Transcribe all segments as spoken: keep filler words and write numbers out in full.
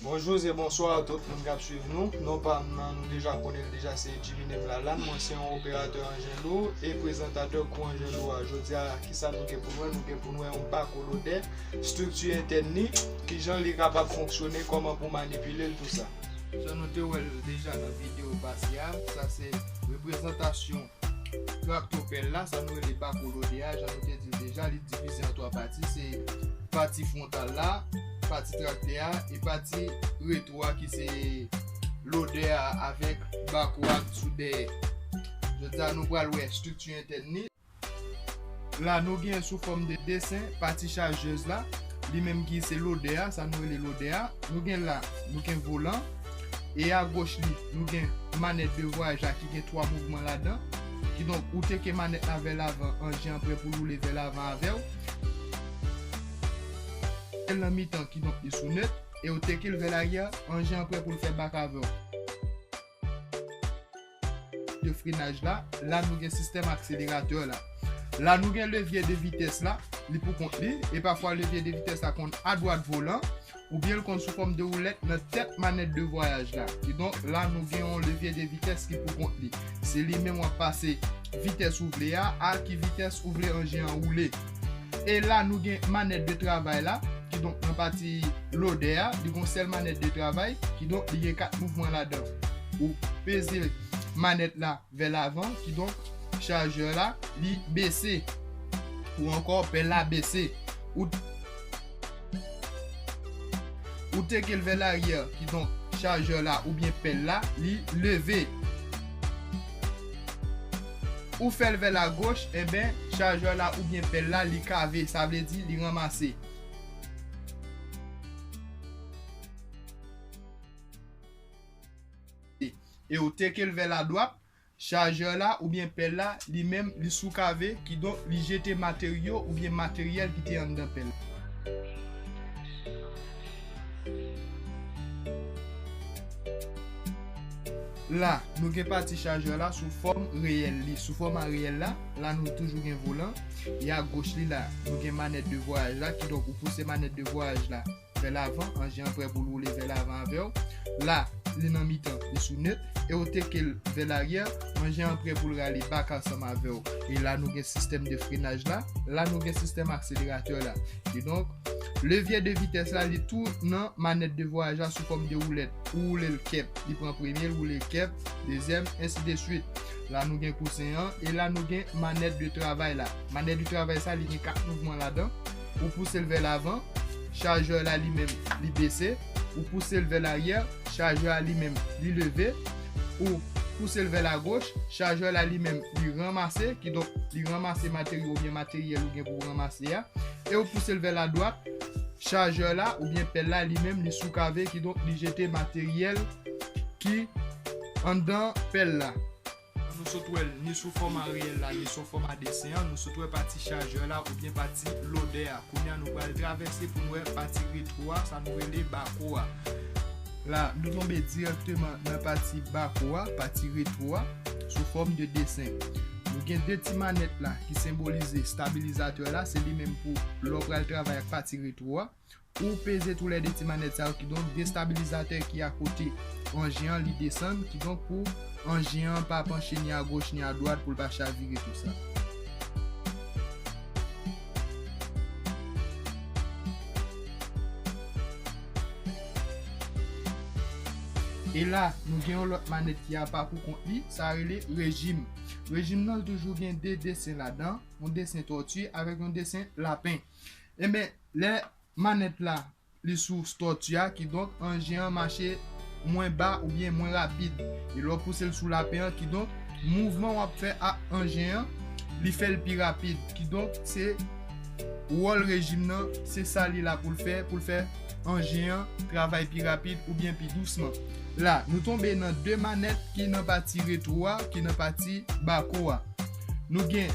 Bonjou e bonswa tout moun k ap swiv nou. Non pa m nan, nou deja konnen l deja, se Jimmy Nèg Lalann. Mwen se yon operatè anjen lou e prezantatè kou anjen lou a. Jodi a, kisa nou gen pou n wè? Nou gen pou n wè yon bako lodè, estrikti entèn li, kijan li kapab fonksyone, kòman pou manipile l, tou sa. Jan nou te wè l deja nan videyo pase a, sa se reprezantasyon traktè pèl la, sa nou rele bako lodè a, jan nou te di l deja, li divize an twa pati, se pati fwontal la, pati traktè a, e pati retwo a ki se lodè a avèk bako a sou dèyè. Jodi a, nou pral wè estrikti entèn li. La, nou gen sou fòm de desen, pati chajèz la, li menm ki se lodè a, sa nou rele lodè a. Nou gen la, nou gen volan. E agoch li, nou gen manèt de vwayaj la ki gen twa mouvman ladan. Kidonk, ou teke manèt la vè lavan, anjen an prè pou l woule vè lavan avè w. L nan mitan, kidonk, li sou nèt. E ou teke l vè laryè, anjen an prè pou l fè bak avè w. De frenaj la, la nou gen sistèm akseleratè la. La nou gen levye de vitès la, li pou kont li, e pafwa levye de vitès la konn adwat volan, oubyen l konn sou fòm de woulèt nan tèt manèt de vwayaj la. Kidonk, la nou gen yon levye de vitès ki pou kont li. Se li menm w ap pase vitès ou vle a, a ki vitès ou vle anjen an woule. E la nou gen manèt de travay la, kidonk nan pati lodè a, li gon sèl manèt de travay, kidonk li gen kat mouvman ladan. Ou peze manèt la vè lavan, kidonk chajè la, li bese. Ou ankò, pèl la bese. Ou, ou teke l vè laryè, kidonk chajè la oubyen pèl la, li leve. Ou fè l vè lagoch, enben, chajè la oubyen pèl la, li kave, sa vle di li ranmase. E ou teke l vè ladwat, chajè la oubyen pèl la, li menm, li sou kave, kidonk li jete materyo oubyen materyèl ki te anndan pèl la. La, nou gen pati chajè la sou fòm reyèl li. Sou fòma reyèl la, la nou toujou gen volan. E agoch li la, nou gen manèt de vwayaj la, kidonk ou pouse manèt de vwayaj la vè lavan, anjen an prè pou l woule vè lavan avè w. La, li nan mitan, li sou nèt, e ou teke l vè laryè, anjen an prè pou l rale bak ansanm avè w. E la nou gen sistèm de frenaj la, la nou gen sistèm akseleratè la. Kidonk, levye de vitès la, li tou nan manèt de vwayaj la sou fòm de woulèt. Ou woule l kèp, li pran premye, l woule l kèp, dezyèm, ensi de swit. La nou gen kousen an, e la nou gen manèt de travay la. Manèt de travay sa, li gen kat mouvman ladan. Ou pouse l vè lavan, chajè la li menm, li bese. Ou pouse l vè laryè, chajè a li menm, li leve. Ou pouse l vè lagoch, chajè la li menm, li ranmase, kidonk li ranmase materyo oubyen materyèl ou gen pou w ranmase a. E ou pouse l vè ladwat, chajè la oubyen pèl la li menm, li sou kave, kidonk li jete materyèl ki anndan pèl la. Nou sot wè l ni sou fòma reyèl la, ni sou fòma desen an, nou sot wè pati chajè la oubyen pati lodè a. Kounye a, nou pral travèse pou n wè pati retwo a, sa nou rele bako a. La, nou tonbe dirèkteman nan pati bako a, pati retwo a, sou fòm de desen. Nou gen de ti manèt la ki senbolize estabilizatè la, se li menm pou lè w pral travay ak pati retwo a. Ou peze toulède ti manèt sa yo, kidonk gen estabilizatè ki akote anjen an, li desann, kidonk pou anjen an pa panche ni agoch ni adwat, pou l pa chavire, tou sa. E la, nou gen yon lòt manèt ki apa pou kont li, sa rele rejim. Rejim nan toujou gen de desen ladan, yon desen tòti avèk yon desen lapen. Enben, lè manèt la, li sou tòti a, kidonk anjen an mache mwen ba oubyen mwen rapid. E lè w pouse l sou lapen an, kidonk mouvman w ap fè ak anjen an, li fè l pi rapid. Kidonk se wòl rejim nan, se sa li la pou l fè, pou l fè anjen an travay pi rapid oubyen pi dousman. La, nou tonbe nan de manèt ki nan pati retwo a, ki nan pati bako a. Nou gen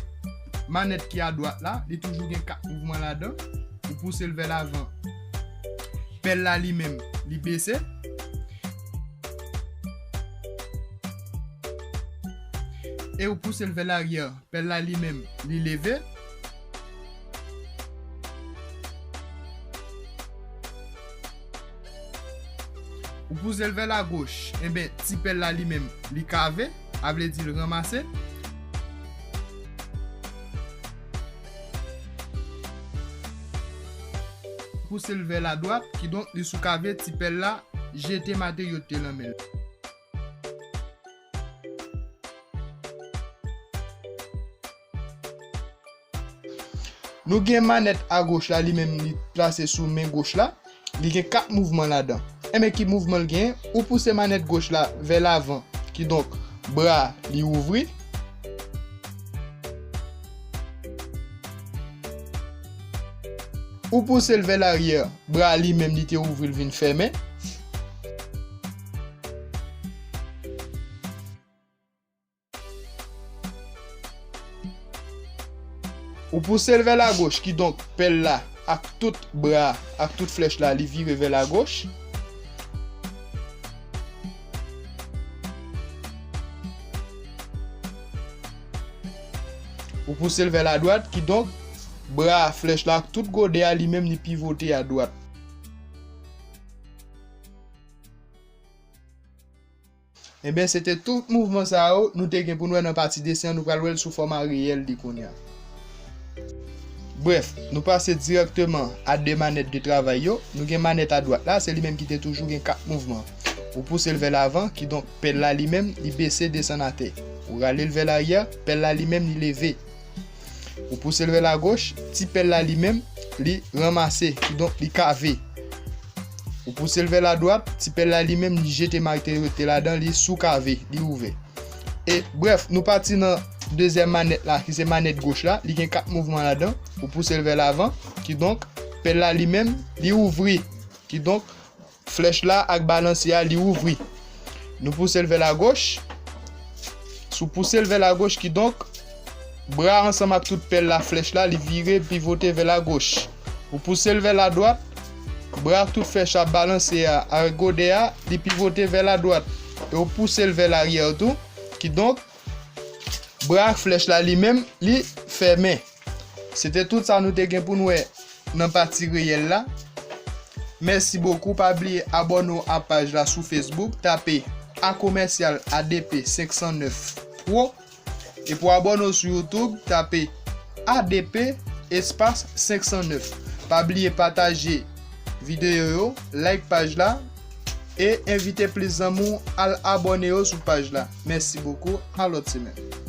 manèt ki adwat la, li toujou gen kat mouvman ladan. Ou pouse l vè lavan. Pèl la li menm, li bese. E ou pouse l vè laryè. Pèl la li menm, li leve. Ou pouse l vè lagoch, enben, ti pèl la li menm, li kave, a vle di l ranmase. Pouse l vè ladwat, kidonk li sou kave, ti pèl la jete materyo ki te nan men l. Nou gen manèt agoch la, li menm li plase sou men goch la. Li gen kat mouvman ladan. Enben ki mouvman l gen? Ou pouse manèt goch la vè lavan, kidonk bra li ouvri. Ou pouse l vè laryè, bra li menm li te ouvri l vin fèmen. Ou pouse l vè lagoch, kidonk pèl la ak tout bra a, ak tout flèch la, li vire vè lagoch. Ou pouse l vè ladwat, kidonk bra a, flèch la ak tout gode a, li menm li pivote adwat. Enben, se te tout mouvman sa yo nou te gen pou n wè nan pati desen an, nou pral wè l sou fòma reyèl li kounye a. Brèf, nou pase dirèkteman a de manèt de travay yo. Nou gen manèt adwat la, se li menm ki te toujou gen kat mouvman. Ou pouse l vè lavan, kidonk pèl la li menm, li bese desann atè. Ou rale l vè laryè, pèl la li menm, li leve. Ou pouse l vè lagoch, ti pèl la li menm, li ranmase, kidonk li kave. Ou pouse l vè ladwat, ti pèl la li menm, li jete materyo ki te ladan, li sou kave, li ouvè. E, brèf, nou pati nan dezyèm manèt la, ki se manèt goch la, li gen kat mouvman ladan. Ou pouse l vè lavan, kidonk, pèl la li menm, li ouvri. Kidonk, flèch la ak balanse a, li ouvri. Nou pouse l vè lagoch. Si w pouse l vè lagoch, kidonk, bra ansanm ak tout pèl la, flèch la, li vire, pivote vè lagoch. Ou pouse l vè ladwat, bra ak tout flèch la, balanse a, ak gode a, li pivote vè ladwat. E w pouse l vè laryè tou, kidonk, bra ak flèch la, li menm, li fèmen. Se te tout sa nou te gen pou n wè nan pati reyèl la. Mèsi bokou. Pa bliye abòne w a paj la sou Facebook, tape A komèsyal A D P senk san nèf Pro. Epi w abòne w sou YouTube, tape A D P espas senk san nèf. Pa bliye pataje videyo yo, like paj la, e envite plis zanmi w al abòne yo sou paj la. Mèsi bokou, a lòt semèn.